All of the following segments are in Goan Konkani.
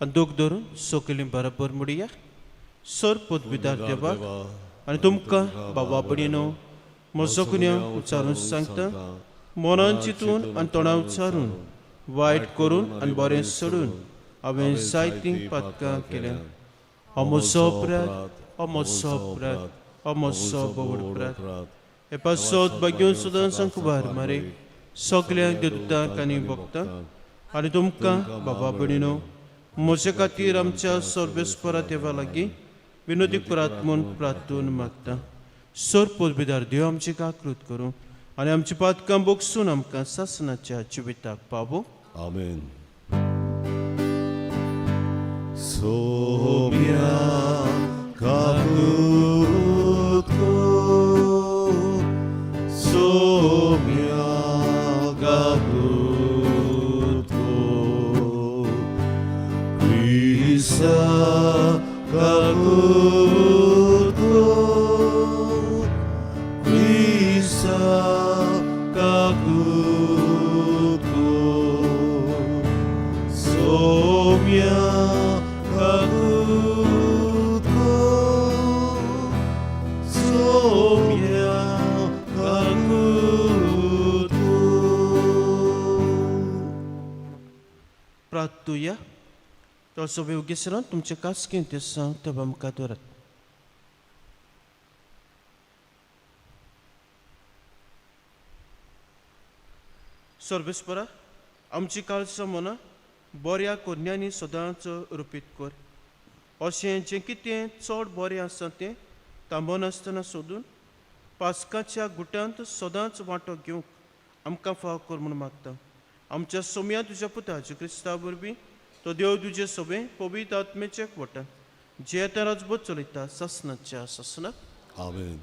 आनी दोग धरून सकयलीं बरोबर म्हणया. सर पदवीदार देवाक आनी तुमकां बाबा भयणीनो म्हजो गुन्यांव उच्चारून सांगता. मनान चिंतून आनी तोंडा उच्चारून, वायट करून आनी बरें सोडून हांवें जायतीं पातकां केल्या. हो म्हजो अपराध, हो म्हजो अपराध, हो म्हजो भोव अपराध. हे पासत भाग्योन सदां संकुबार मारे, सगल्यांक देवदूतांक आनी भक्तांक आनी तुमकां बाबा भयणीनो म्हजे खातीर आमच्या सर्वेस्परा देवा लागीं विनोदी करात म्हूण प्रार्थून मागता. सर पदवीदार देव आमची काकृत करूं आनी आमची पातकां बोगसून आमकां सासणाच्या जिविताक पावूं. आमेन. सोम्या काकुत कर, सोम्या काकुत कर, क्रिस्ता काकुत कर, क्रिस्ता काकुत कर, सोम्या काकुत कर, सोम्या काकुत कर. प्रार्थुया. तो सगळे उगेसरान तुमचे कास्कें ते सांग तेवा मुखार दवरात. सर्वेस्परा, आमची काळसां मनां बऱ्या कोन्यांनी सदांच रुपीत कर, अशें जें कितें चड बरें आसा तें थांबनासतना सोदून पास्काच्या गुटांत सदांच वांटो घेवंक आमकां फाव कर म्हूण मागता. आमच्या सोम्या तुज्या पुता जेजू क्रिस्ता वरवीं, तो देव तुजे सोबे पवित्र आत्मेचे वटान जे आतां राजबोध चलयता सासनाच्या सासनाक. आमेन.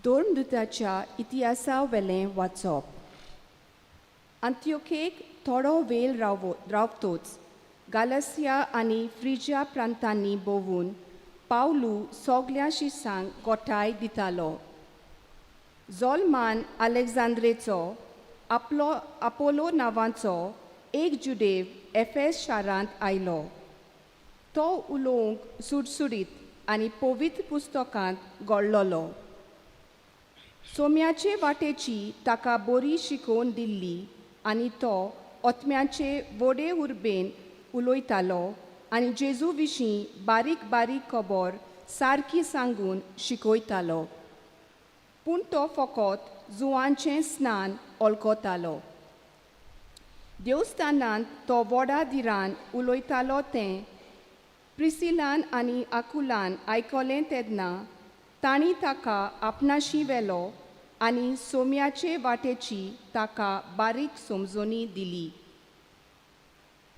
धर्मदुताच्या इतिहासा वेलें वाचप. अंत्योखेक थोडो वेळ रावतोच गालसिया आनी फ्रिजिया प्रांतांनी भोंवून पावलू सगल्या शिसांक गोठाय दितालो. जोलमान अलेक्झांद्रेचो आपलो अपोलो नांवाचो एक जुदेव एफेस शारांत आयलो. तो उलोवंक सुडसुडीत आनी पवित्र पुस्तकांत गळ्ळलो. सोम्याचे वाटेची ताका बरी शिकोवन दिल्ली आनी तो ओतम्याचे व्हडे उर्बेन उलयतालो आनी जेजू विशीं बारीक बारीक खबर सारकी सांगून शिकयतालो. पूण तो फकत जुवांचें स्नान वळखतालो. देवस्थानांत तो व्हडा धिरान उलयतालो तें प्रिसिलान आनी आकुलान आयकलें तेन्ना तांणी ताका आपणाशी व्हेलो आनी सोम्याचे वाटेची ताका बारीक समजणी दिली.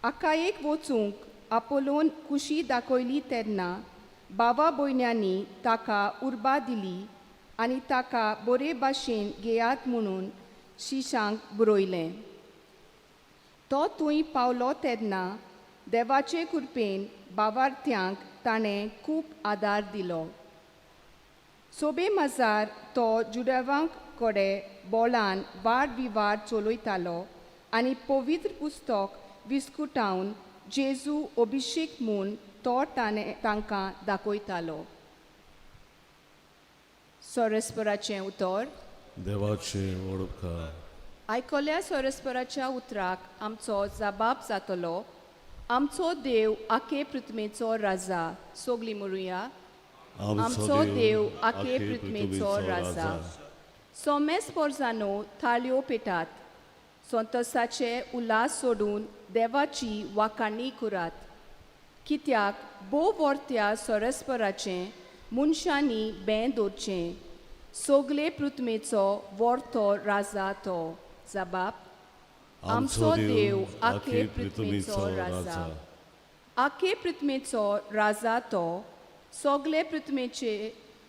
आकायेक वचूंक आपोलोन खुशी दाखयली तेन्ना बाबा भयण्यांनी ताका उर्बा दिली आनी ताका बरे भाशेन घेयात म्हणून शिशांक बरयलें. तो थंय पावलो तेन्ना देवाचे कृपेन बावार्थ्यांक ताणें खूब आदार दिलो. सोबे मजार तो जुदेवां कडेन बोलान वाद विवाद चलयतालो आनी पवित्र पुस्तक विस्कुटावन जेजू अभिशेक म्हूण तो ताणें तांकां दाखयतालो. सोरस्पराचें उतर. देवाचे वडपकार. आयकल्या सोरस्पराच्या उतराक आमचो जबाब जातलो. आमचो देव आखे पृथ्वेचो राजा. सोगली म्हणुया. आमचो देव आखे पृथ्वेचो राजा. सोमेस पोरजानो, थाळयो पेटात, संतोसाचे उल्हास सोडून देवाची वाखाणी करात, कित्याक भोव वर्त्या सोरस्पराचें मनशांनी बें दवरचें. सोगले पृथ्वेचो वर्तो राजा तो. जबाब. आमचो देव आखे पृथ्वेचो राजा. आखे पृथ्वेचो राजा तो. सगले पृथ्वेचे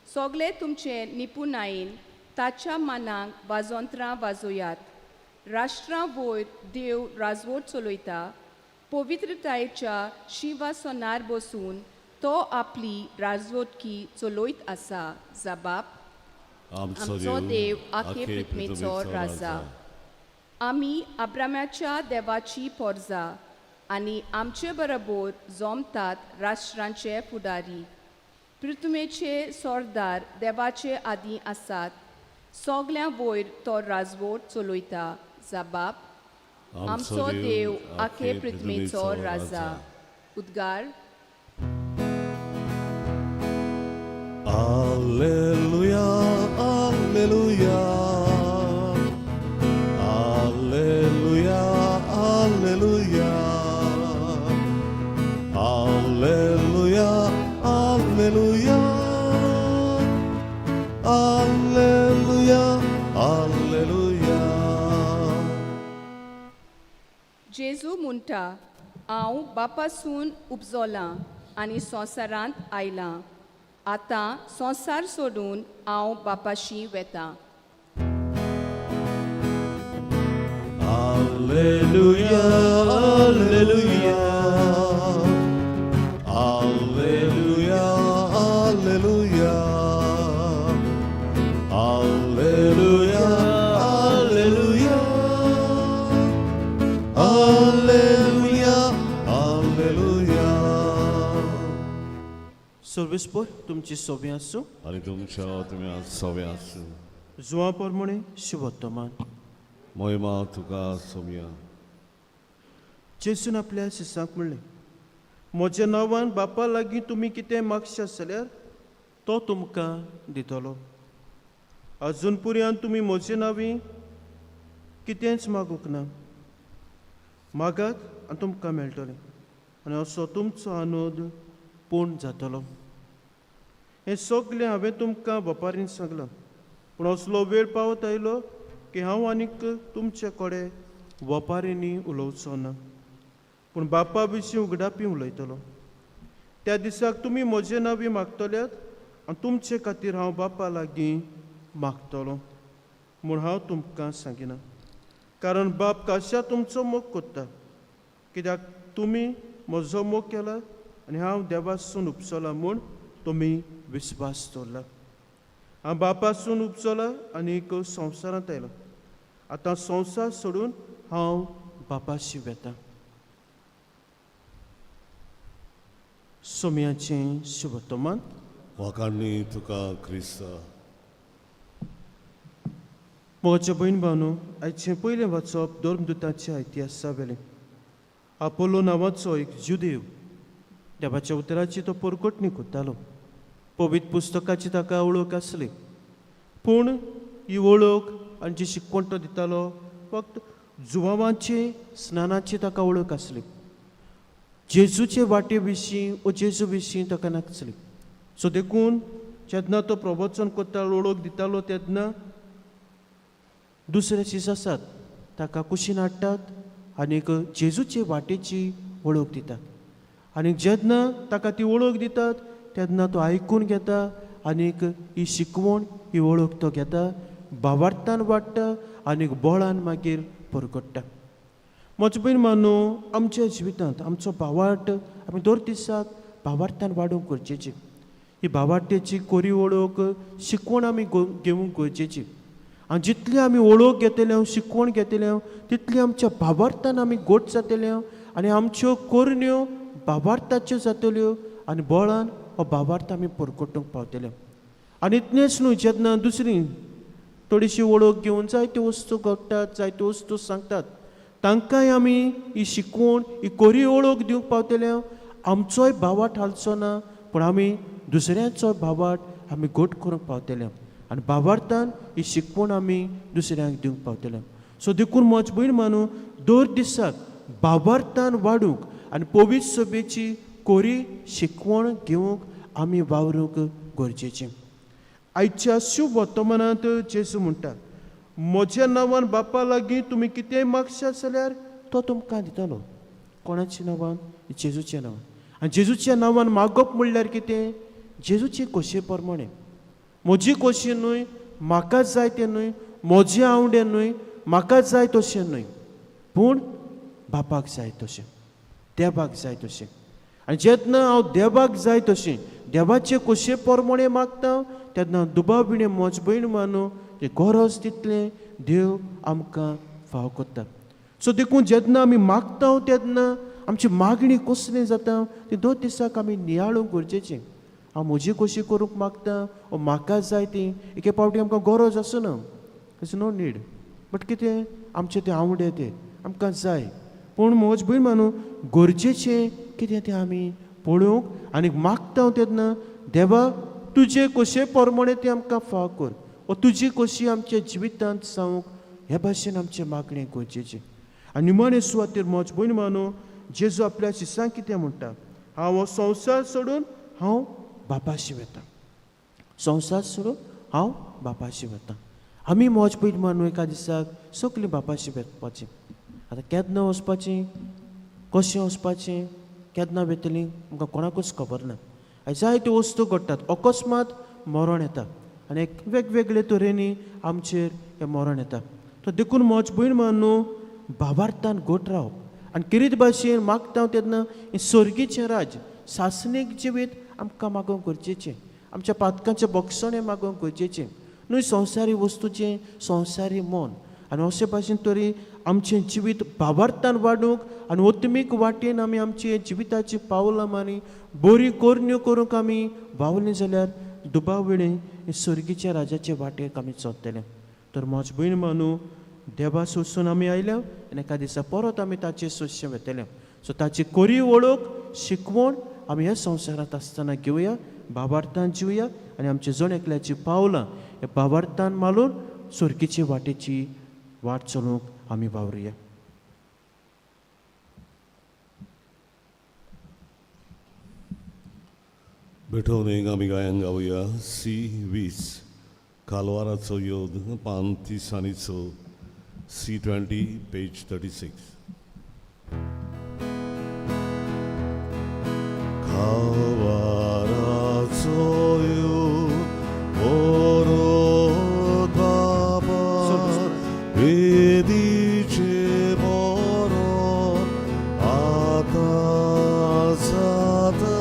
सगले तुमचे निपुणायेन ताच्या मनाक वाजोंत्रां वाजोयात. राष्ट्रां वयर देव राजवट चलयता. पवित्रतायेच्या शिंवासनार बसून तो आपली राजवटकी चलयत आसा. जबाब. आमचो देव आखे पृथ्वीचो राजा. आमी अब्राम्याच्या देवाची पोरजा आनी आमचे बरोबर जमतात राष्ट्रांचे फुडारी. पृथ्वेचे सरदार देवाचे आदी आसात. सगळ्यां वयर तो राजवट चलयता. जबाब आमचो देव आखे पृथ्वीचो राजा. उद्गार. Alleluia, Alleluia, Alleluia, Alleluia, Alleluia, Alleluia, Alleluia, Alleluia. जेजू म्हणटा, हांव बापासून उपजोलां आनी संवसारांत आयलां. आतां संवसार सोडून हांव बापाशी वेतां. Alleluia, Alleluia, Alleluia, Alleluia, Alleluia, Alleluia, Alleluia, Alleluia. सर्वेस्पोर तुमची सोबी आसूं. आनी तुमच्या तुमी सवे आसूं. जुआ प्रमाणे शिवोत्तमान. मोहिमा तुका सोमया. जेजून आपल्या शिसांक म्हणलें, म्हज्या नांवान बापा लागीं तुमी कितें मागशात जाल्यार तो तुमकां दितलो. अजून पर्यंत तुमी म्हजे नांवी कितेंच मागूंक ना. मागात आनी तुमकां मेळटलें आनी असो तुमचो आनंद पूर्ण जातलो. हें सगलें हांवें तुमकां वपारीन सांगलां, पूण असलो वेळ पावत आयलो की हांव आनीक तुमचे कडेन वपारींनी उलोवचो ना, पूण बापा विशीं उगडापी उलयतलो. त्या दिसाक तुमी म्हजे नांवी मागतल्यात आनी तुमचे खातीर हांव बापा लागीं मागतलो म्हूण हांव तुमकां सांगिना, कारण बाप काश्या तुमचो मोग कोत्ता, कित्याक तुमी म्हजो मोग केला आनी हांव देवासून उपसला म्हूण तुमी विस्वास दवरला. हांव बापासून उपसला आनी संवसारांत आयला. आतां संवसार सोडून हांव बापाशी वेता. सोम्याचें शुभतमान. वाखाणणी तुका क्रिस्ता. मोगाच्या भयण भावनो, आयचें पयलें वाचप धर्मदुताच्या इतिहासा वेलें. आपोलो नांवाचो एक जुदेव देवाच्या उतराची तो परगटणी करतालो. पवित्र पुस्तकाची ताका वळख आसली, पूण ही वळख आनी जी शिकवण तो दितालो फक्त जुवांवाची स्नानाची ताका वळख आसली. जेजूचे वाटे विशीं ओ जेजू विशीं ताका नासली. सो देखून जेन्ना तो प्रवचन करतालो, वळख दितालो, तेन्ना दुसरे शीस आसात ताका कुशीन हाडटात आनीक जेजूचे वाटेची वळख दितात. आनी जेन्ना ताका ती वळख दितात तेन्ना तो आयकून घेता आनीक ही शिकवण ही वळख तो घेता, भावार्थान वाडटा आनीक बळान मागीर परगट्टा. म्हजे भयण मानू, आमच्या जिवितांत आमचो भावार्थ आमी दर दिसाक भावार्थान वाडोवंक गरजेची. ही भावार्थेची कोरी वळख शिकवण आमी घेवंक गरजेची. आनी जितली आमी वळख घेतले, शिकवण घेतले, तितली आमच्या भावार्थान आमी गोट जातले आनी आमच्यो करण्यो भावार्थाच्यो जातल्यो आनी बळान हो भावार्थ आमी परगटूंक पावतले. आनी इतलेंच न्हू, जेन्ना दुसरी थोडीशी वळख घेवन जायत्यो वस्तू घडटात, जायत्यो वस्तू सांगतात, तांकांय आमी ही शिकवण ही कोरी वळख दिवंक पावतले. आमचोय भावार्थ हालचो ना, पूण आमी दुसऱ्यांचोय भावार्थ आमी घट करूंक पावतले आनी भावार्थान ही शिकवण आमी दुसऱ्यांक दिवंक पावतले. सो देखून म्हज भयण मानू, दर दिसाक भावार्थान वाडूंक आनी पवित्र सभेची कोरी शिकवण घेवंक आमी वावरूंक गरजेचें. आयच्या शुभ वर्तमानांत जेजू म्हणटा, म्हज्या नांवान बापा लागीं तुमी कितेंय मागशात जाल्यार तो तुमकां दितलो. कोणाच्या नांवान? जेजूच्या नांवान. आनी जेजूच्या नांवान मागप म्हणल्यार कितें? जेजूचे खोशये प्रमाणे. म्हजी खोशी न्हय, म्हाका जाय तें न्हय, म्हजें आवडे न्हय, म्हाका जाय तशें न्हय, पूण बापाक जाय तशें, देवाक जाय तशें. आनी जेन्ना हांव देवाक जाय तशें देवाचे कशे प्रमाणे मागता तेन्ना दुबाव बिणे म्हज भयण मानू ते गरज तितलें देव आमकां फाव करता. सो देखून जेन्ना आमी मागता तेन्ना आमची मागणी कसली जाता ती दोन दिसाक आमी नियाळूंक गरजेचें. हांव म्हजी कशी करूंक मागता ओ म्हाका जाय ती एके फावटी आमकां गरज आसना, it's no need, but कितें आमचें तें आवडे तें आमकां जाय. पूण म्हज भयण मानू गरजेचें कितें तें आमी पळोवंक आनी मागता तेन्ना देवा तुजे कशे प्रमाणे तें आमकां फाव कर ओ तुजी कशी आमच्या जिवितांत जावंक हे भाशेन आमचें मागणें गरजेचें. आनी निमाणे सुवातेर म्हज भयण मानू जेजू आपल्या शिसांक कितें म्हणटा, हांव हो संवसार सोडून हांव बापाशी वता, संवसार सोडून हांव बापाशी वता. आमी म्हज भयण मानू एका दिसाक सगळीं बापाशी वचपाचीं. आतां केन्ना वचपाचीं, कशें वचपाचें, केन्ना वतलीं आमकां कोणाकूच खबर ना. जायत्यो वस्तू घडटात, अकस्मात मरण येता आनी एक वेगवेगळे तरेनी आमचेर हें मरण येता. तर देखून म्हज भयण मानू भावार्थान घट रावप आनी किरीत भाशेन मागता तेन्ना हें सर्गीचें राज्य सासणीक जिवीत आमकां मागोवंक गरजेचें, आमच्या पातकांचें बक्षणें मागोवंक गरजेचें, न्हय संवसारी वस्तूचें संवसारी मन. आनी अशे भाशेन तरी आमचें जिवीत भावार्थान वाडूंक आनी ओत्मीक वाटेन आमी आमचे जिविताची पावलां मानी बरी करण्यो करूंक आमी वावरलीं जाल्यार दुबाव वेळें सर्गीच्या राजाचे वाटेक आमी चलतले. तर म्हज भयण मानू देवा सोसून आमी आयल्या आनी एका दिसा परत आमी ताचे सोशें वतले. सो ताची कोरी वळख शिकवण आमी ह्या संवसारांत आसतना घेवया, भावार्थान जिवया आनी आमचे जण एकल्याची पावलां ह्या भावार्थान मालून सर्गीचे वाटेची वाट चलूंक आमी वावरुया. भेटवणेक आमी गायन गावया सी 20 कालवाराचो योद पान 30 आनी 6, सी 20 पेज 36. कालवाराचो योद परत बाबा वेदीचे बरो आतां जाता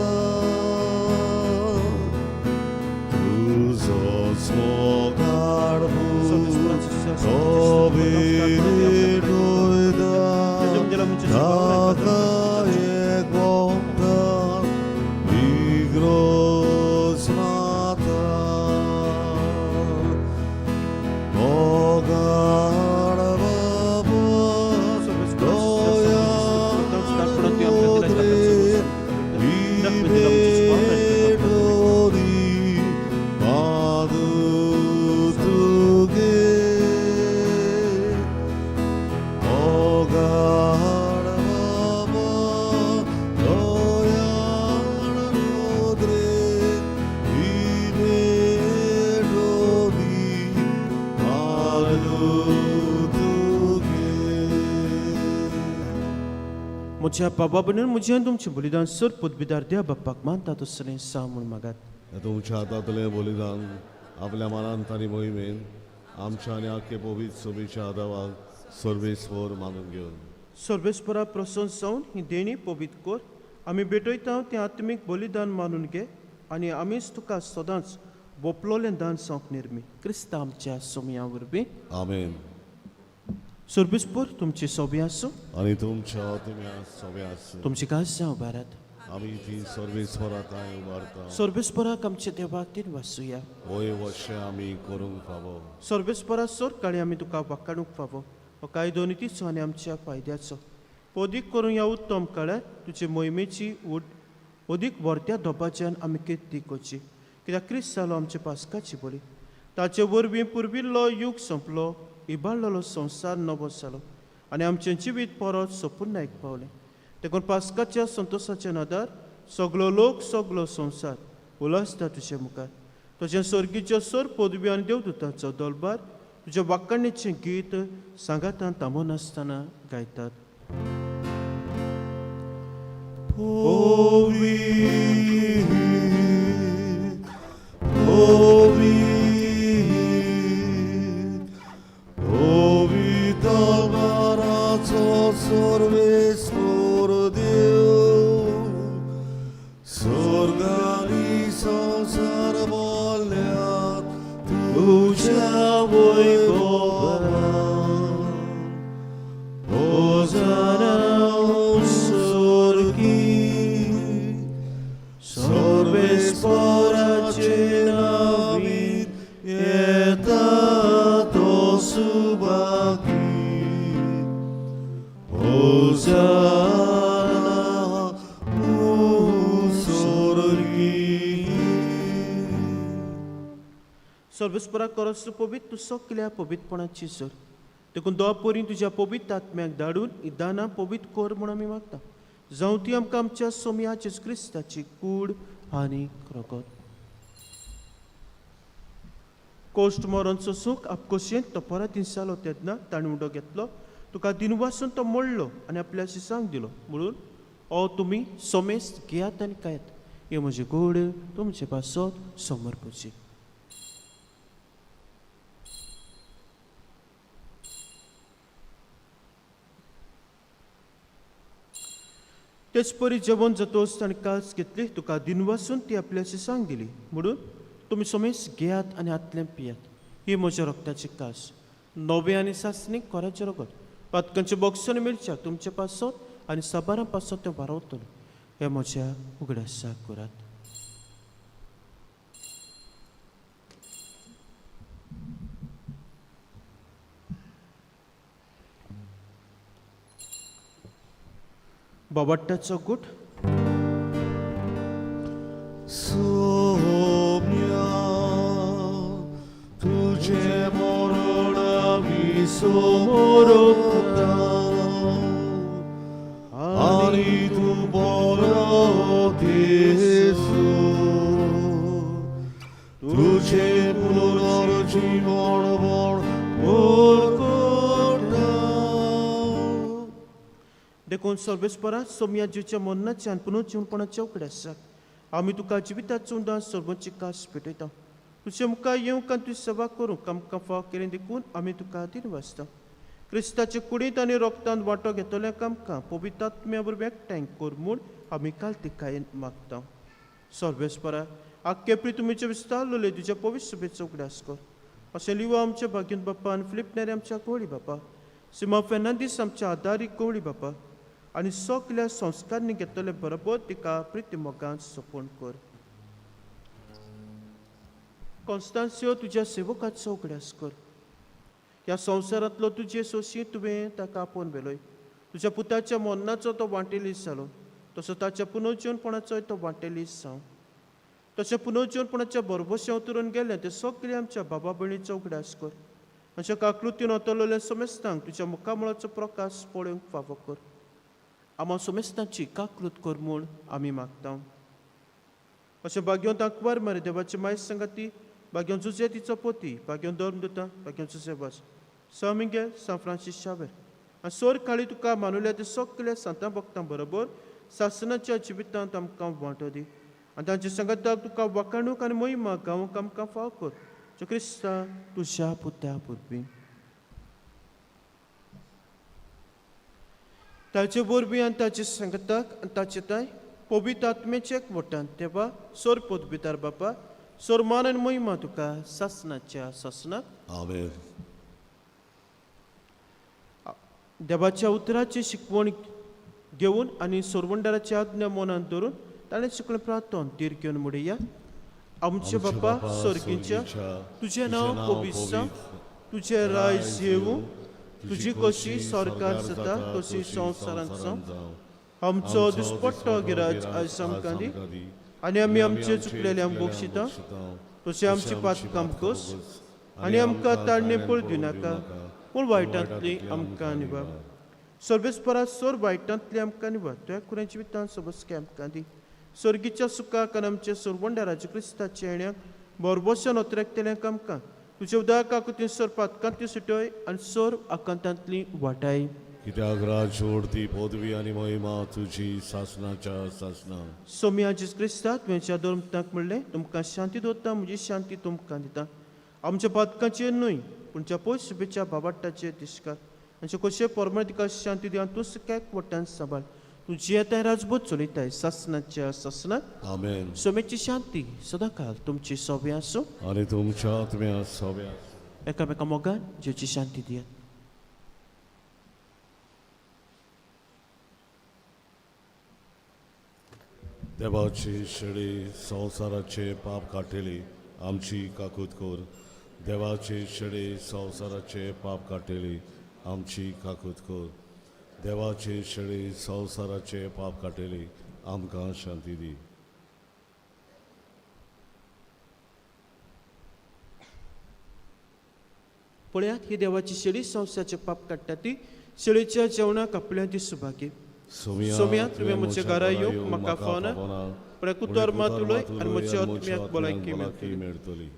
तुजोच मोगाळ तो भेटयता ताका एक भोंवता इग्रोज माता मोगाळ बाबा म्हज्या बाबा भयणीन म्हजें तुमचें बलिदान सर पदवीदार देव बाप्पाक मानता तसलें सा म्हूण मागात. तुमच्या हातांतलें बलिदान आपल्या मनांत आनी मोहिमेन आमच्या आनी आख्खे पवित्र सभेच्या आदावाक सर्वेस्वर मानून घेवन सर्वेस्परा प्रसन्न जावन ही देणी पवित्र कर आमी भेटयता तें आत्मीक बलिदान मानून घे आनी आमीच तुका सदांच बोपलोलें दान जावंक निर्मी क्रिस्ता आमच्या सोमया वरवीं. आमेन. सर्वेस्पर तुमची सोबी आसूं आनी तुमच्या आत्म्या सोबे आसूं. तुमची कास जावं भारत. आमी ती सर्वेस्वरा कांय उबारता सर्वेस्पराक आमच्या देवाक तीन वासूया. वय वशें आमी करूंक फावो. सर्वेस्परा सोर काळी आमी तुका वाकाडूंक फावो हो कायदो नितीचो आनी आमच्या फायद्याचो अदीक करून ह्या उत्तम काळार तुजे मोहिमेची उड अदीक व्हरत्या धोपाच्यान आमी कीर्ती करची कित्याक क्रिस्त जालो आमच्या पास्काची बळी ताचे वरवीं पुर्विल्लो यूग सोंपलो, इबाडलेलो संवसार नवो जालो आनी आमचें जिवीत परत सोपुर्णायक पावलें. देखून पास्काच्या संतोशाच्या नदर सगलो लोक सगलो संवसार उलासता तुजे मुखार. तुजें सर्गीच्यो सर पदवी आनी देवदूतांचो दलबार तुज्या वाक्काणीचें गीत सांगातान थांबनासतना गायतात. पवित्र बाराचो सर्वेस्पर देव सर्वेस्परा करस पवित्र तूं सगल्या पवित्रपणाची सर देखून दोपरी तुज्या पवित्र आत्म्याक धाडून ही दानां पवित्र कर म्हूण आमी मागता जावं ती आमकां आमच्या सोमया जेजू क्रिस्ताची कूड आनी रगत. कोश्ट मरण सोसूंक आपकोशेंत तो परत जालो तेन्ना ताणें उडो घेतलो तुका दिनवासून तो मोडलो आनी आपल्या शिसांक दिलो म्हणून ओ तुमी सोमेस्त घेयात आनी खायात हे म्हजें गोड तुमचे पासत समर्पची. तेच परी जेवण जातोच ताणें कास घेतली तुका दिनवासून ती आपल्या शिसांक दिली म्हणून तुमी सोमेस घेयात आनी हातलें पियात ही म्हज्या रक्ताची कास नवे आनी सासणी कोराचें रगत पातकांचे बॉक्स आनी मिरच्या तुमचे पासत आनी साबारां पासत तें वारवतलो हें म्हज्या उगडासाक करात. बाबाट्टाचो गुट. सोम्या तुझे मरण आमी समोरता आनी तूं बरो जेजू तुझे पुनर्जीवन म्हण करता. देखून सर्वेस्परा सोमया जिवच्या मरणाच्या आनी पुनर्जीवनपणाच्या उगडासाक आमी तुका जिविताचो उदास सर्वांची कास पेटयता. तुजे मुखार येवंक आनी तुजी सेवा करूंक आमकां फाव केली देखून आमी तुका दिनवासता. क्रिस्ताचे कुडींत आनी रोगतांत वांटो घेतल्याक आमकां पवित्र आत्म्या वरवीं एकठांय कर म्हूण आमी कालतिकायेन मागता. सर्वेस्परा आख्खे प्रितुमीचे विस्तारलेले तुज्या पवित्र सभेचो उगडास कर. अशें लिवा आमच्या भाग्यन बाप्पा आनी फिलीप नेरी आमच्या गवळी बापा, सिमा फेर्नांदीस आमच्या आदारी गवळी बापा आनी सगल्या संस्कारांनी घेतले बरोबर तिका प्रिती मोगान सोंपून कर. कॉन्स्तांसियो तुज्या सेवकाचो उगडास कर. ह्या संवसारांतलो तुजे सोशी तुवें ताका आपोवन व्हेलोय. तुज्या पुताच्या मरणाचो तो वांटेलीस जालो तसो ताच्या पुनर्जीवनपणाचोय तो वांटेलीस जावं. तशें पुनर्जीवनपणाच्या बरोबरशें उतरून गेलें तें सगळें आमच्या बाबा भयणीचो उगडास कर. अशें काकृतीन वतलेल्या समेस्तांक तुज्या मुखामळाचो प्रकाश पळोवंक फावो कर. आमा समेस्तांची काकृत कर म्हूण आमी मागता. अशें भाग्योंत आंकवार मारी देवाची माय सांगाती भाग्यों जुजे तिचो पोती भाग्यों धर्म दिता भाग्यों जुजे वास सान मिगेल सान फ्रांसीस शावेर आनी सोर काळी तुका मानुल्या ते सगल्या सांतां भक्तां बरोबर सासनाच्या जिवितांत आमकां वांटो दी आनी तांच्या सांगाताक तुका वाखाणूक आनी मोहिमा गावंक आमकां फाव कर. जो क्रिस्ता तुज्या पुता वरवीं ताचे वरवीं आनी ताचे सांगाताक आनी ताचे ताय पवित्र आत्म्याच्या एकवटान देवा सोर पदवीदार बापा सोर मान आनी मोहिमा तुका सासनाच्या सासनाक. आमेन. देवाच्या उतराची शिकवण घेवन आनी सोरवंडाराची आज्ञा मनांत धरून ताणें शिकलें प्रार्थन धीर घेवन म्हणया. आमचे बापा सर्गीच्या तुजें नांव पवित्र जावं, तुजें रायज येवूं, तुजी कशी सरकार जाता तशी संवसारांत जावं. आमचो दिसपट्टो गिराज आयज आमकां दी आनी आमी आमचे चुकलेल्यांक बक्षिता तशें आमची पातकां कस आनी आमकां ताळणे पळ दिवनाका पूण वायटांतली आमकां निवार. सर्वेस्परा सोर वायटांतली आमकां निवार तुज्या कुऱ्या जिवितांत सबसके आमकां दी. सर्गीच्या सुखाक आनी आमच्या सरवंडाराच्या क्रिस्ताच्या येण्याक बरबोसान अत्रेकतल्यांक आमकां तुज्या उदकाक ती सोर पातकांतली सुटय आनी सोर आकांतांतली वाटाय. कित्याक राज ती पदवी आनी महिमा तुजी सासनाच्या सासना. सोमया जेजू क्रिस्ता तुवें धर्मतांक म्हणलें तुमकां शांती दवरता म्हजी शांती तुमकां दिता. आमच्या पातकांचेर न्हय पूण ज्या पयस सुबेच्या बाबाट्टाचेर दिसकार आनी कशें परमळ तिका शांती दी आनी तूं सगळ्याक वट्टान सांबाळ. तूं जियेताय राजबोध चलयताय सासनाच्या सासनाक. आमेन. सोमेची शांती सदांकाल तुमची सोबे आसूं आनी तुमच्या आत्म्या सोब्या. एकामेका मोगान जेची शांती दियात. देवाची शेळी संवसाराचे पाप काडटली आमची काकूत कर. देवाची शेळी संवसाराचे पाप काडटली आमची काकूत कर. देवाची शेळी संवसाराचे पाप काडटली आमकां शांती दी. पळयात ही देवाची शेळी संवसाराचें पाप काडटा ती शेळीच्या जेवणाक आपल्या ती सुभागी. सोम्या, तुवें म्हज्या घरा येवंक म्हाका फावना, पूण एक उतर मात उलय आनी म्हज्या आत्म्याक भलायकी मेळटली. मेळटली.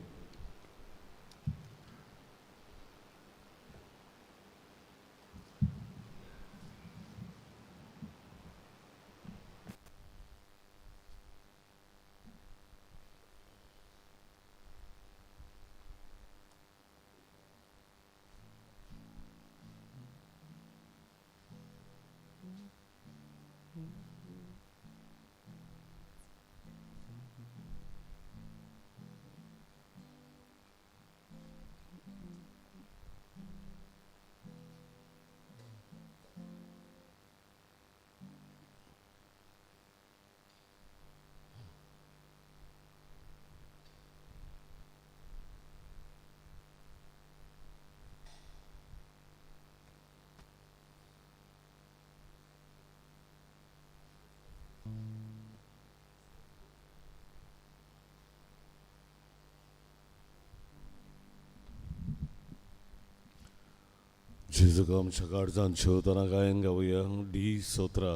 जेजूक आमच्या काळजान शेवतना गायन गावया डी 17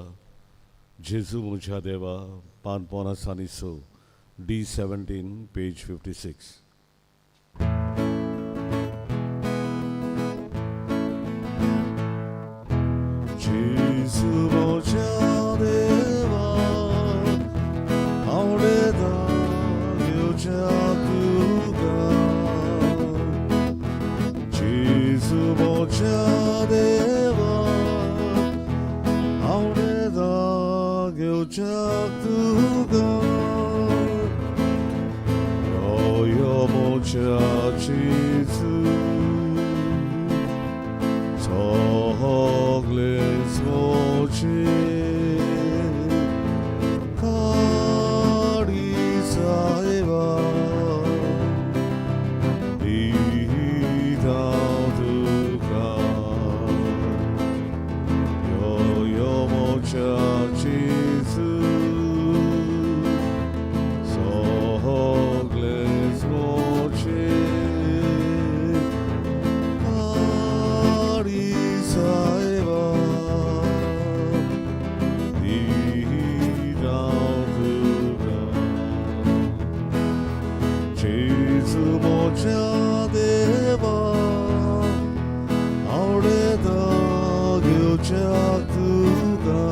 जेजू म्हज्या देवा पान 50 आनी 6 डी 17 पेज 56. जेजू म्हज्या देवा आवडता घेवच्या तुका, जेजू म्हज्या देवा आवडता घेवच्या तुका, यो यो म्हज्या जेजू सगळेच म्हजें काडी सायबा दिता तुका, यो यो म्हज्या जेजू सगळेच म्हजें काडी सायबा दिता तुका. जेजू म्हज्या देवा आवडता घेवच्या तुका,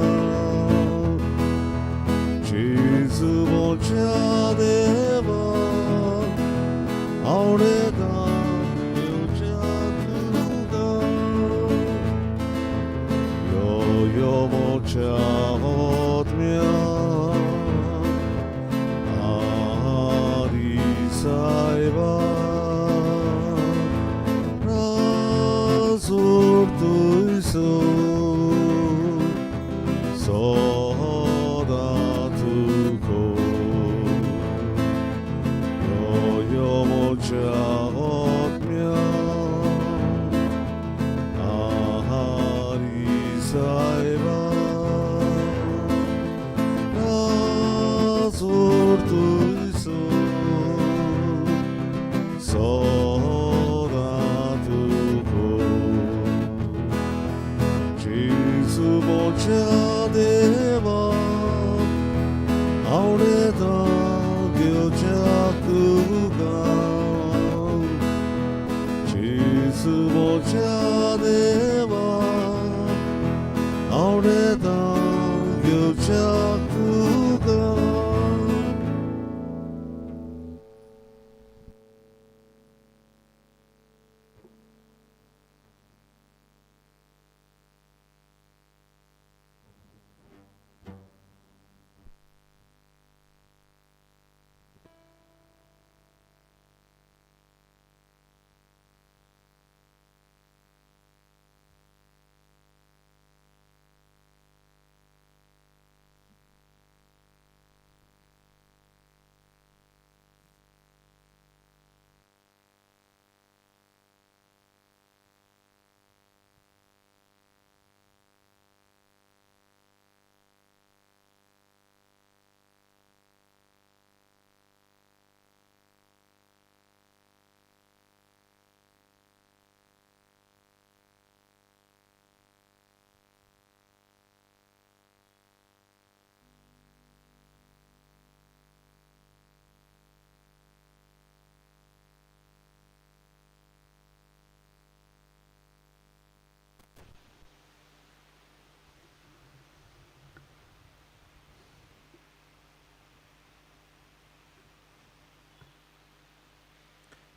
जेजू म्हज्या देवा आवडता घेवच्या तुका, यो यो म्हज्या आत्म्या आदी सायबा राजोर तुयसो सदां तुको, यो यो म्हज्या आत्म्या आदी सायबा राजोर तुयसो सदां तुको. जेजू म्हज्या देवा आवडता घेवच्या तुका, जेजू म्हज्या देवा आवडता घेवच्या तुका.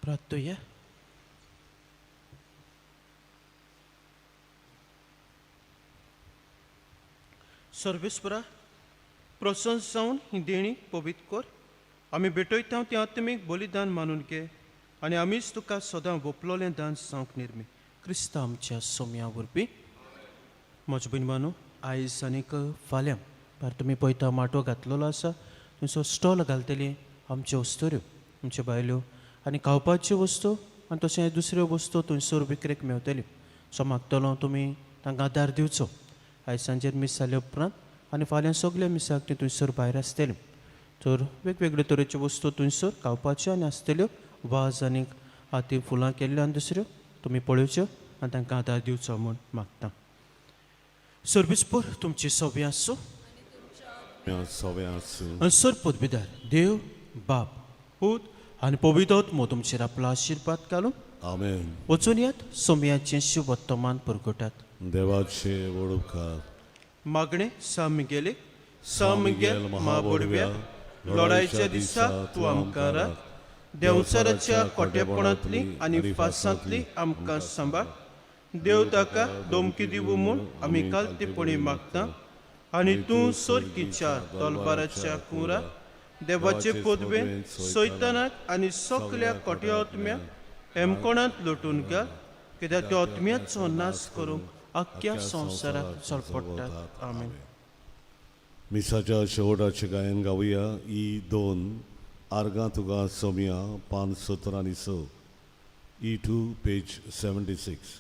प्रार्थुया. सर्वेस्परा, प्रसन्न जावन ही देणी पवित्र कर. आमी भेटयता तें आत्मीक बलिदान मानून घे आनी आमीच तुका सदां वपलोलें दान जावंक निर्मी क्रिस्तांव आमच्या सोम्या वरवीं. म्हज्या भयण, आयज आनीक फाल्यां भायर तुमी पळयता माटो घातलेलो आसा, थंयसर स्टॉल घालतली आमच्यो वस्तुऱ्यो, आमच्यो बायल्यो आनी खावपाच्यो वस्तू आनी तशें दुसऱ्यो वस्तू थंयसर विक्रेक मेवतल्यो. सो मागतलो तुमी तांकां आदार दिवचो. आयज सांजेर मीस जाले उपरांत आनी फाल्यां सगल्या मिसाक ती थंयसर भायर आसतली. तर वेगवेगळे तरेच्यो वस्तू थंयसर खावपाच्यो आनी आसतल्यो, वाज आनी हाती फुलां केल्ल्यो आनी दुसऱ्यो तुमी पळोवच्यो आनी तांकां आदार दिवचो म्हूण मागता. सर्वीस पर तुमची सव्या आसूं. सगळें आसूं. आनी सर पदवीदार देव बाप, पूत आनी पवित्र आत्मो तुमचेर आपलो आशिर्वाद घालून. आमेन. वचून यात, सोमयाचें शुभत्तमान परगटात. देवाचे व्हड उपकार. मागणें सा मिगेलीक. सा मिगेल म्हाबोडव्या, लढायच्या दिसा तूं आमकां राख. देंवचाराच्या कोटेपणांतली आनी फासांतली आमकां सांबाळ. देव ताका धमकी दिवूं म्हूण आमी कालतेपणी मागता आनी तूं सोरकीच्या तलवाराच्या कुरा देवाचे पदवेन सैतानाक आनी सगल्या कोट्या आत्म्याक हेमकोणांत लोटून घाल, कित्याक त्या आत्म्याचो नाश करूंक आख्ख्या संवसाराक चडपडटात. आमेन. मिसाच्या शेवटाचें गायन गावया. ई 2, आर्गां तुका सोमया, पान 76. ई 2, पेज 76.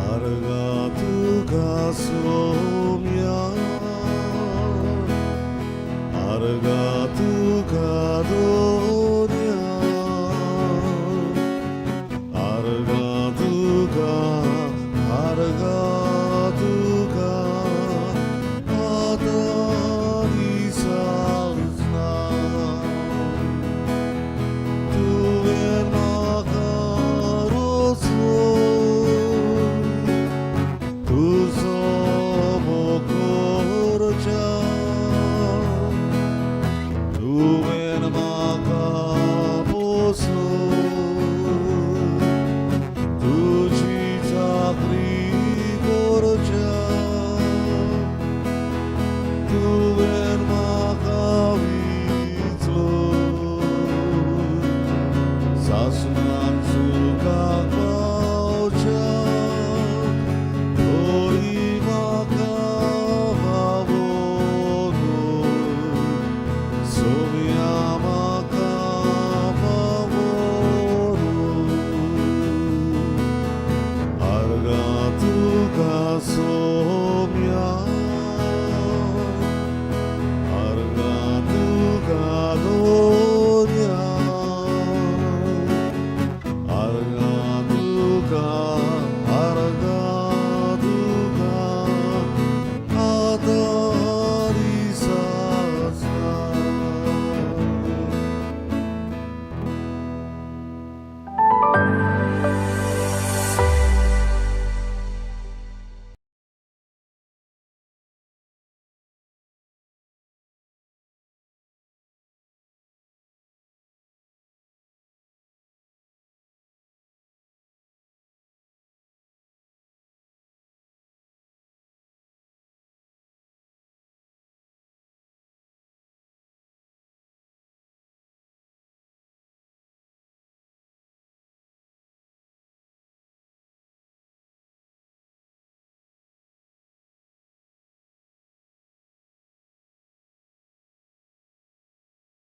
आर्गां तुका सोमया, आर्गां.